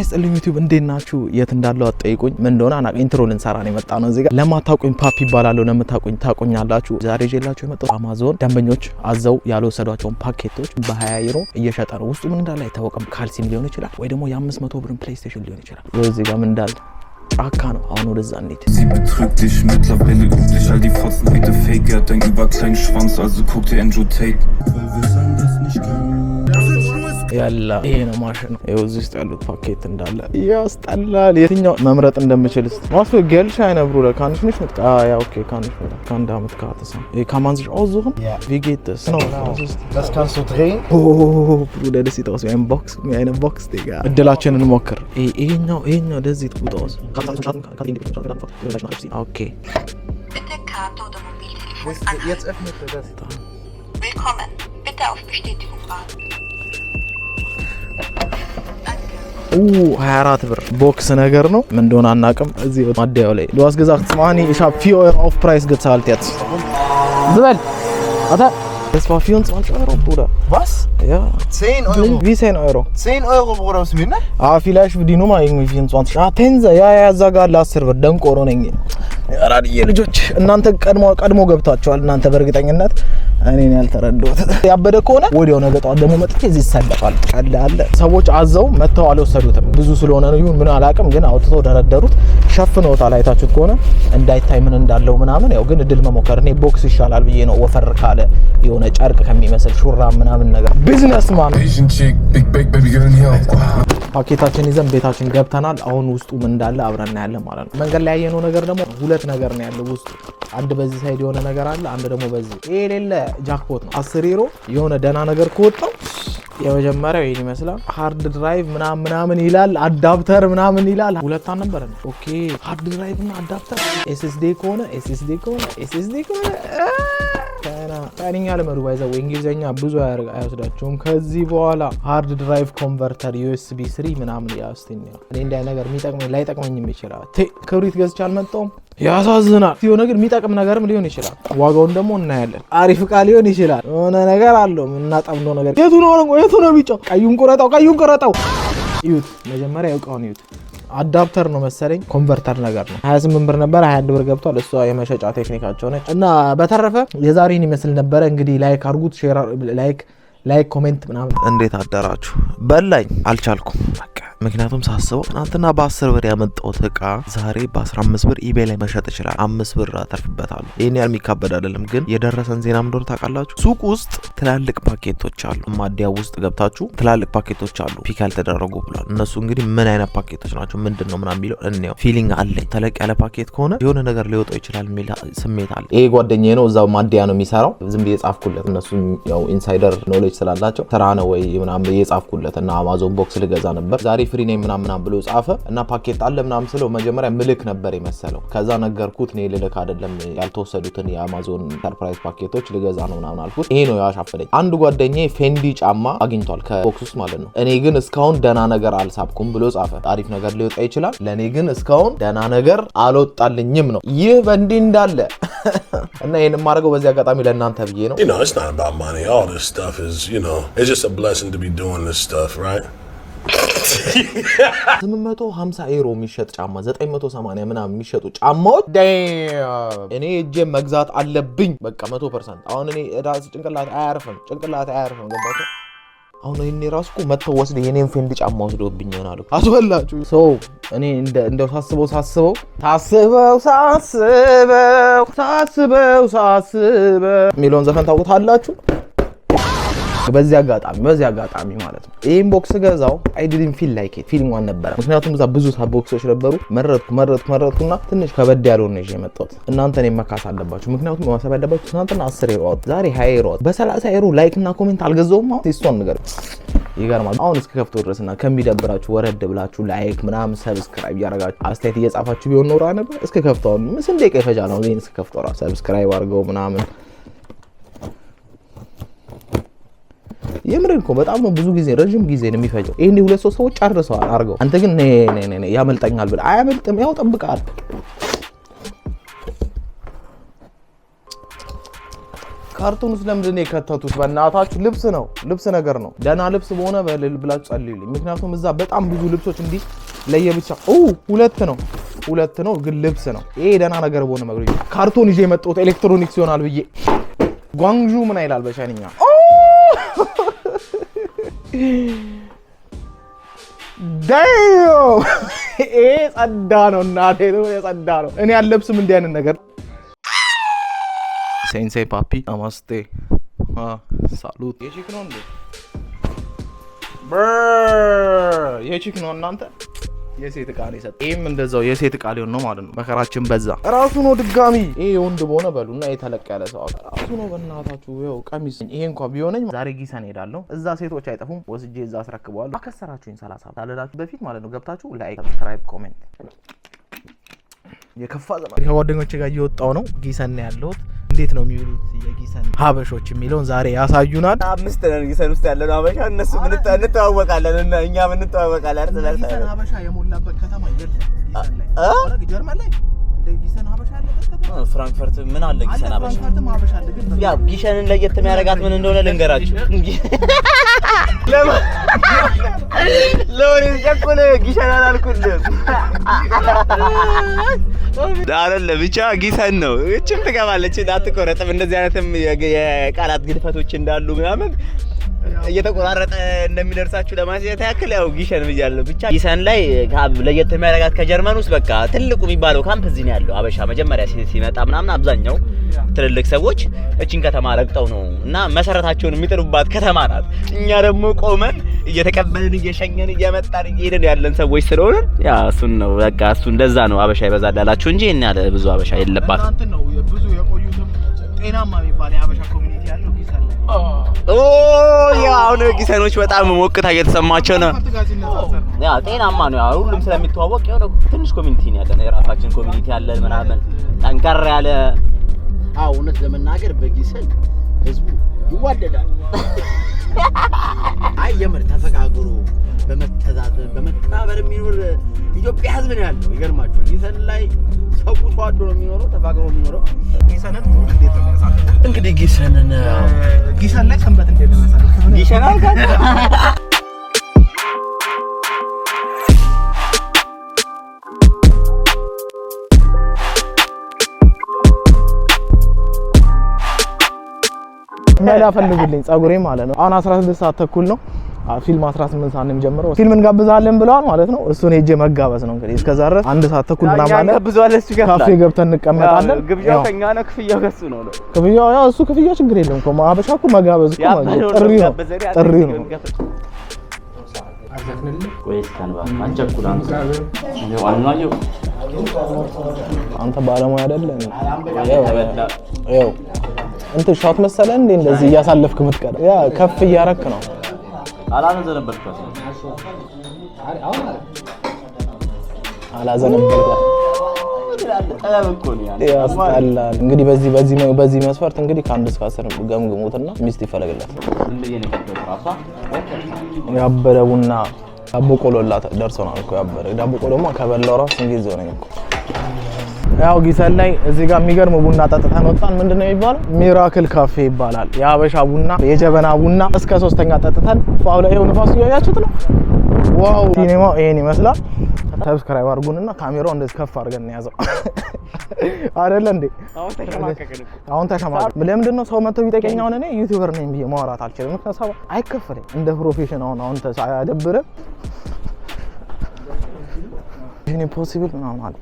ይስጥልኝ ዩቲዩብ፣ እንዴት ናችሁ? የት እንዳለው አትጠይቁኝ። ምን እንደሆነ አናውቅም። Intro ልንሰራ ነው የመጣ ነው እዚህ ጋር። ለማታውቁኝ ፓፕ ይባላለሁ፣ ለምታውቁኝ ታውቁኛላችሁ። ዛሬ ይዤላችሁ የመጣሁት አማዞን ደንበኞች አዘው ያልወሰዷቸውን ፓኬቶች በ20 ዩሮ እየሸጠ ነው። ውስጡ ምን እንዳለ አይታወቅም። ካልሲም ሊሆን ይችላል ወይ ደግሞ የ500 ብርን PlayStation ሊሆን ይችላል። እዚህ ጋር ምን እንዳለ ጫካ ነው። አሁን ወደዛ እንሂድ። Sie betrügt dich mittlerweile üblich, all die Fotzen heute fake, er hat einen überkleinen Schwanz, also guck dir Andrew Tate. ያላ ይሄ ነው ማሽኑ። ይኸው እዚህ ውስጥ ያሉት ፓኬት እንዳለ ያስጠላል። የትኛው መምረጥ እንደምችል ስ Was für Geldscheine, Bruder? Kann ich nicht mit. Ah, ja, okay, kann ich mit. Kann damit Karte sein. Hier kann man sich aussuchen? Ja. Wie geht das? Genau, das ist. Das kannst du drehen. Oh, Bruder, das sieht aus wie ein Box, wie eine Box, Digga. እድላችንን እንሞክር። ይሄኛው das sieht gut aus. Okay. Bitte Karte oder Mobiltelefon Das, anhalten. Jetzt öffnet er das. Willkommen. Bitte auf Bestätigung warten. Danke. 24 ብር box ነገር ነው። ምን እንደሆነ አናውቅም። እዚህ ማደያው ላይ du hast gesagt, Mani, ich habe 4 Euro Aufpreis gezahlt jetzt. ዝበል አታ das war 24 Euro, Bruder. Was? Ja. 10 Euro. Wie 10 Euro? 10 Euro, Bruder, was mir, ne? Ah, vielleicht die Nummer irgendwie 24. Ah, Tense. Ja, ja, እዛ ጋር ለ10 ብር ደንቆሮ ነኝ። አራድዬ ልጆች እናንተ ቀድሞ ቀድሞ ገብታችኋል። እናንተ በእርግጠኝነት እኔን ያልተረዳሁት ያበደ ከሆነ ወዲያው ነገ ጠዋት ደግሞ መጥቼ እዚህ ይሰለፋል። ቀልድ አለ። ሰዎች አዘው መጥተው አልወሰዱትም። ብዙ ስለሆነ ነው ይሁን ምን አላውቅም፣ ግን አውጥተው ደረደሩት፣ ሸፍነውታል። አይታችሁት ከሆነ እንዳይታይ ምን እንዳለው ምናምን። ያው ግን እድል መሞከር እኔ box ይሻላል ብዬ ነው፣ ወፈር ካለ የሆነ ጨርቅ ከሚመስል ሹራብ ምናምን ነገር business man። Asian chick, big big baby girl in here. ፓኬታችን ይዘን ቤታችን ገብተናል። አሁን ውስጡ ምን እንዳለ አብረን እናያለን ማለት ነው። መንገድ ላይ ያየነው ነገር ደግሞ ሁለት ነገር ነው ያለው ውስጡ። አንድ በዚህ side የሆነ ነገር አለ፣ አንድ ደግሞ በዚህ። ይሄ የሌለ jackpot ነው። 10 ዩሮ የሆነ ደህና ነገር ከወጣው የመጀመሪያው ይሄን ይመስላል። Hard drive ምናምን ምናምን ይላል፣ adapter ምናምን ይላል። ሁለት አልነበረ? Okay፣ hard drive እና adapter። SSD ከሆነ SSD ከሆነ SSD ከሆነ ጣሊኛ ልመዱ። By the way እንግሊዝኛ ብዙ አይወስዳቸውም። ከዚህ በኋላ hard drive converter USB 3 ምናምን ያስተኛል። እኔ እንዲህ አይነት ነገር የሚጠቅመኝ ላይጠቅመኝም ይችላል። ክብሪት ገዝቼ አልመጣሁም። ያሳዝናል። የሆነ ግን የሚጠቅም ነገርም ሊሆን ይችላል። ዋጋውን ደግሞ እናያለን። አሪፍ እቃ ሊሆን ይችላል። የሆነ ነገር አለው የምናጠምደው ነገር። የቱ ነው አረንጓዴ? የቱ ነው ቢጫው? ቀዩን ቁረጠው፣ ቀዩን ቁረጠው። እዩት፣ መጀመሪያ እቃውን እዩት። Adapter ነው መሰለኝ converter ነገር ነው። 28 ብር ነበር 21 ብር ገብቷል። እሷ የመሸጫ ቴክኒካቸው ነች። እና በተረፈ የዛሬን ይመስል ነበረ። እንግዲህ like አድርጉት፣ share፣ like like comment ምናምን። እንዴት አደራችሁ? በላኝ አልቻልኩም። በቃ ምክንያቱም ሳስበው ትናንትና በ10 ብር ያመጣሁት እቃ ዛሬ በ15 ብር eBay ላይ መሸጥ ይችላል። 5 ብር አተርፍበታለሁ። ይህን ያህል የሚካበድ አይደለም። ግን የደረሰን ዜና ምን እንደሆነ ታውቃላችሁ? ሱቅ ውስጥ ትላልቅ ፓኬቶች አሉ። ማደያ ውስጥ ገብታችሁ ትላልቅ ፓኬቶች አሉ pick ያልተደረጉ ብሏል። እነሱ እንግዲህ ምን አይነት ፓኬቶች ናቸው ምንድን ነው ምናምን የሚለው እንየው። Feeling አለኝ። ተለቅ ያለ ፓኬት ከሆነ የሆነ ነገር ሊወጣው ይችላል የሚል ስሜት አለ። ይሄ ጓደኛዬ ነው፣ እዛው ማደያ ነው የሚሰራው። ዝም ብዬ ጻፍኩለት። እነሱ ያው insider knowledge ስላላቸው ስራ ነው ወይ ምናምን ብዬ ጻፍኩለት እና አማዞን box ልገዛ ነበር ዛሬ free ነኝ ምናምን ምናምን ብሎ ጻፈ እና ፓኬት አለ ምናምን ስለው መጀመሪያ ምልክ ነበር የመሰለው። ከዛ ነገርኩት፣ እኔ ልልክ አይደለም ያልተወሰዱትን የአማዞን surprise ፓኬቶች ልገዛ ነው ምናምን አልኩት። ይሄ ነው ያሻፈለኝ። አንድ ጓደኛዬ ፌንዲ ጫማ አግኝቷል ከ box ውስጥ ማለት ነው። እኔ ግን እስካሁን ደህና ነገር አልሳብኩም ብሎ ጻፈ። አሪፍ ነገር ሊወጣ ይችላል፣ ለእኔ ግን እስካሁን ደህና ነገር አልወጣልኝም ነው። ይህ በእንዲህ እንዳለ እና ይህን የማደርገው በዚህ አጋጣሚ ለእናንተ ብዬ ነው። It's not about money. All this stuff is, it's just a blessing to be doing this stuff, right? 850 ዩሮ የሚሸጥ ጫማ፣ 980 ምናምን የሚሸጡ ጫማዎች damn፣ እኔ እጄ መግዛት አለብኝ። በቃ 100%። አሁን እኔ ራስ ጭንቅላት አያርፍም፣ ጭንቅላት አያርፍም። ገባቸው? አሁን ይሄኔ ራሱ እኮ መጥተው ወስደ የኔን ፌንድ ጫማ ወስዶብኝ ይሆናል። አስበላችሁ ሰው እኔ እንደው ሳስበው ሳስበው ሳስበው ሳስበው ሳስበው ሳስበው የሚለውን ዘፈን ታውቁታላችሁ። በዚህ አጋጣሚ ማለት ነው ይህን box ገዛው I didn't feel like it፣ feeling አልነበረ። ምክንያቱም እዛ ብዙ box ኦች ነበሩ። መረጥኩ መረጥኩ መረጥኩና ትንሽ ከበድ ያለውን ነው ይዤ የመጣሁት። እናንተ እኔን መካስ አለባችሁ። ምክንያቱም ማሰብ ያለባችሁ ትናንትና 10 ዩሮ አወጣሁ፣ ዛሬ 20 ዩሮ አወጣሁ። በ30 ዩሮ like እና comment አልገዛውም። አሁን እሷን ነገር ይገርማል። አሁን እስከ ከፍቶ ድረስና ከሚደብራችሁ ወረድ ብላችሁ like ምናምን subscribe እያደረጋችሁ አስተያየት እየጻፋችሁ ቢሆን ኖሮ ነበር እስከ ከፍተው ስንት ደቂቃ ይፈጃል? አሁን ይሄን እስከ ከፍተው ራሱ subscribe አድርገው ምናምን የምርን እኮ በጣም ነው ብዙ ጊዜ ረዥም ጊዜ ነው የሚፈጀው። ይሄን ሁለት ሶስት ሰዎች ጨርሰዋል አድርገው። አንተ ግን ኔ ኔ ኔ ያመልጠኛል ብለህ አያመልጥም። ያው ጠብቀሃል። ካርቶን ውስጥ ለምንድን ነው የከተቱት? በእናታችሁ ልብስ ነው፣ ልብስ ነገር ነው። ደህና ልብስ በሆነ በልል ብላችሁ ጸልዩልኝ። ምክንያቱም እዛ በጣም ብዙ ልብሶች እንዲህ ለየብቻ፣ ሁለት ነው፣ ሁለት ነው፣ ግን ልብስ ነው። ይሄ ደህና ነገር በሆነ መግሪ ካርቶን ይዤ የመጣሁት ኤሌክትሮኒክስ ይሆናል ብዬ። ጓንግዡ ምን ይላል በቻይንኛ? Damn፣ ይሄ ጸዳ ነው፣ እናቴ የጸዳ ነው። እኔ አልለብስም እንዲህ አይነት ነገር። ሴንሴ ፓፒ नमस्ते salut። የ chick ነው እንዴ? የ chick ነው እናንተ፣ የሴት እቃ ነው የሰጠው። ይህም እንደዛው የሴት እቃ ሊሆን ነው ማለት ነው። መከራችን በዛ። ራሱ ነው ድጋሚ። ይሄ የወንድ በሆነ በሉ እና የተለቅ ያለ ሰው ራሱ ነው። በእናታችሁ ይኸው ቀሚስ። ይሄ እንኳ ቢሆነኝ ዛሬ ጊሰን ሄዳለሁ። እዛ ሴቶች አይጠፉም። ወስጄ እዛ አስረክበዋለሁ። አከሰራችሁኝ 30 ሳልላችሁ በፊት ማለት ነው። ገብታችሁ like፣ subscribe፣ comment። የከፋ ዘመን። ከጓደኞቼ ጋር እየወጣው ነው። ጊሰን ነው ያለሁት። እንዴት ነው የሚውሉት የጊሰን ሀበሾች የሚለውን ዛሬ ያሳዩናል። አምስት ነን ጊሰን ውስጥ ያለነው ሀበሻ። እነሱ እንተዋወቃለን እና እኛም እንተዋወቃለን። እርስ በርስ ጊሰን ሀበሻ የሞላበት ከተማ የለም። ጊሰን ላይ፣ ጀርመን ላይ እንደ ጊሰን ሀበሻ ያለበት ከተማ ፍራንክፈርት ምን አለ ጊሰን ሀበሻ? ፍራንክፈርትም ሀበሻ አለ ግን ያ ጊሸንን ለየት የሚያደርጋት ምን እንደሆነ ልንገራችሁ። ለወሬ ጨኩል ጊሸን አላልኩልህም አይደለ? ብቻ ጊሰን ነው። እችም ትገባለች፣ አትቆረጥም። እንደዚህ አይነትም የቃላት ግድፈቶች እንዳሉ ምናምን እየተቆራረጠ እንደሚደርሳችሁ ለማሳየት ያክል ያው ጊሸን ብያለሁ። ብቻ ጊሰን ላይ ለየት የሚያደርጋት ከጀርመን ውስጥ በቃ ትልቁ የሚባለው ካምፕ እዚህ ነው ያለው። አበሻ መጀመሪያ ሲመጣ ምናምን አብዛኛው ትልልቅ ሰዎች እቺን ከተማ ረግጠው ነው እና መሰረታቸውን የሚጥሉባት ከተማ ናት። እኛ ደግሞ ቆመን እየተቀበልን፣ እየሸኘን፣ እየመጣን፣ እየሄድን ያለን ሰዎች ስለሆንን ያ እሱን ነው በቃ፣ እሱ እንደዛ ነው። አበሻ ይበዛል ያላችሁ እንጂ ይሄን ያለ ብዙ አበሻ የለባትም። እንትን ነው፣ ብዙ የቆዩትም ጤናማ የሚባል የሀበሻ community ያለው ጊሰን ላይ። ኦ ያ አሁን ጊሰኖች በጣም ሞቅታ እየተሰማቸው ነው። ያ ጤናማ ነው። ያ ሁሉም ስለሚተዋወቅ የሆነ ትንሽ community ነው ያለን፣ የራሳችን community ያለን ምናምን ጠንከር ያለ። አዎ፣ እውነት ለመናገር በጊሰን ህዝቡ ይዋደዳል። አይ የምር ተፈቃቅሮ በመተዛዘን በመተባበር የሚኖር ኢትዮጵያ ህዝብ ነው ያለው። ይገርማችኋል። ጊሰን ላይ ሰው ተዋዶ ነው የሚኖረው፣ ተፋቅሮ የሚኖረው። ጊሰንን እሑድ እንዴት ነው የሚያሳልፈው? እንግዲህ ጊሰንን ጊሰን ላይ ሰንበት እንዴት ነው የሚያሳልፈው? ጊሸን አልካት። መላ ፈልጉልኝ ጸጉሬ ማለት ነው። አሁን 16 ሰዓት ተኩል ነው። ፊልም 18 ሰዓት ነው የሚጀምረው። ፊልም እንጋብዛለን ብለዋል ማለት ነው። እሱን ሄጄ መጋበዝ ነው እንግዲህ። እስከዛ ድረስ 1 ሰዓት ተኩል ምናምን አለ። ጋብዘዋል፣ እሱ ይከፍላል። ካፌ ገብተን እንቀመጣለን። ግብዣው ያው ከኛ ነው፣ ክፍያው ከሱ ነው ነው። ክፍያው ያው እሱ ክፍያው ችግር የለም እኮ፣ ሀበሻ እኮ መጋበዝ እኮ ጥሪ ነው፣ ጥሪ ነው። ቆይ እስኪ አንቸኩል። አንተ አለማየሁ። አንተ ባለሙያ አይደለ? ይኸው እንትን shot መሰለህ እንዴ እንደዚህ እያሳለፍክ የምትቀር? ያ ከፍ እያረክ ነው። አላዘነበልኳትም። አላዘነበልኳት። ጥበብ እኮ ነው ያ። ያስጠላል። እንግዲህ በዚህ መስፈርት እንግዲህ ከ1 እስከ 10 ገምግሙትና ሚስት ይፈለግለት። ዝም ብዬ ነው የቀዳሁት ራሷ። ያበደ ቡና፣ ዳቦ ቆሎላ ደርሶናል እኮ። ያበደ ዳቦ ቆሎማ ከበላው ራሱ እንግሊዝ ሆነኝ እኮ። ያው ጊሰን ላይ እዚህ ጋር የሚገርም ቡና ጠጥተን ወጣን። ምንድን ነው የሚባለው? ሚራክል ካፌ ይባላል። የሀበሻ ቡና፣ የጀበና ቡና እስከ ሶስተኛ ጠጥተን ፋውላ። ይኸው ንፋሱ እያያችሁት ነው። Wow፣ ሲኔማው ይሄን ይመስላል። Subscribe አድርጉንና ካሜራው እንደዚህ ከፍ አድርገን እንያዘው አይደለ እንዴ? አሁን ተሸማቀቅ። ለምንድን ነው ሰው መጥቶ ቢጠይቀኝ አሁን እኔ YouTuber ነኝ ብዬ ማውራት አልችልም። ምክንያቱም ሰው አይከፈልኝ እንደ profession። አሁን አያደብርም? Impossible ምናምን አለ።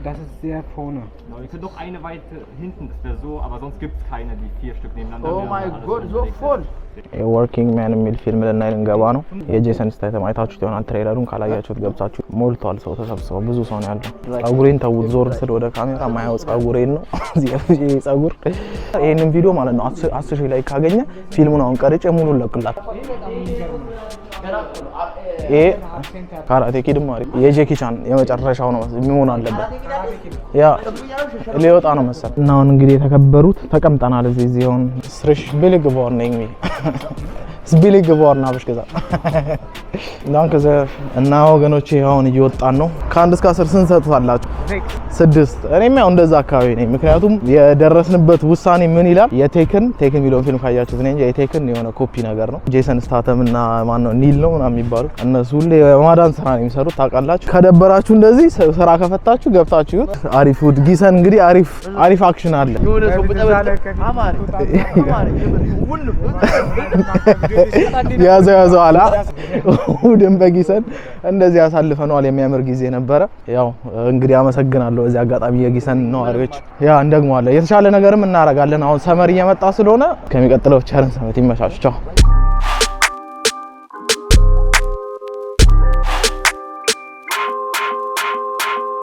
Das ist sehr vorne. Genau, ihr könnt noch eine weit hinten, das wäre so, aber sonst gibt es keine, die vier Stück nebeneinander Oh wären, my alles God, so belegt voll. Working Man የሚል ፊልም ልናይ ልንገባ ነው። የጄሰን ስታተም አይታችሁት ይሆናል trailer ኡን። ካላያችሁት ገብታችሁ፣ ሞልቷል። ሰው ተሰብስበው ብዙ ሰው ነው ያለው። ጸጉሬን ተውት፣ ዞር ስል ወደ ካሜራ ማየው ጸጉሬን ነው። ይሄ ጸጉር ይሄንን ቪዲዮ ማለት ነው 10,000 like ካገኘ ፊልሙን አሁን ቀርጬ ሙሉ ለቅላት። ይሄ ካራቴ ኪድም አሪፍ፣ የጄኪ ቻን የመጨረሻው ነው መሆን አለበት። ያ ሊወጣ ነው መሰል። እና አሁን እንግዲህ የተከበሩት ተቀምጠናል። እዚህ አሁን ስርሽ billig war irgendwie. Ist billig geworden, habe ich gesagt. Danke sehr. እና ወገኖቼ አሁን እየወጣን ነው። ከ1 እስከ 10 ስንት ሰጡታላችሁ? 6። እኔም ያው እንደዛ አካባቢ ነኝ። ምክንያቱም የደረስንበት ውሳኔ ምን ይላል? የ Taken፣ Taken የሚለውን ፊልም ካያችሁት፣ እኔ እንጃ፣ የ Taken የሆነ ኮፒ ነገር ነው። ጄሰን ስታተም እና ማን ነው፣ ኒል ነው ምናምን የሚባሉት፣ እነሱ ሁሌ የማዳን ስራ ነው የሚሰሩት ታውቃላችሁ። ከደበራችሁ እንደዚህ ስራ ከፈታችሁ ገብታችሁ ይዩት። አሪፍ food ጊሰን እንግዲህ አሪፍ አሪፍ action አለ። የሆነ ሰው ብጠበጥ አማረ አማረ ሁሉም ያዘው ያዘው አላ። እሑድን በጊሰን እንደዚህ አሳልፈነዋል። የሚያምር ጊዜ ነበረ። ያው እንግዲህ አመሰግናለሁ በዚህ አጋጣሚ የጊሰን ነዋሪዎች። ያ እንደግመዋለን፣ የተሻለ ነገርም እናደርጋለን። አሁን summer እየመጣ ስለሆነ ከሚቀጥለው ቸርን ሰንበት፣ ይመቻችሁ። ቻው።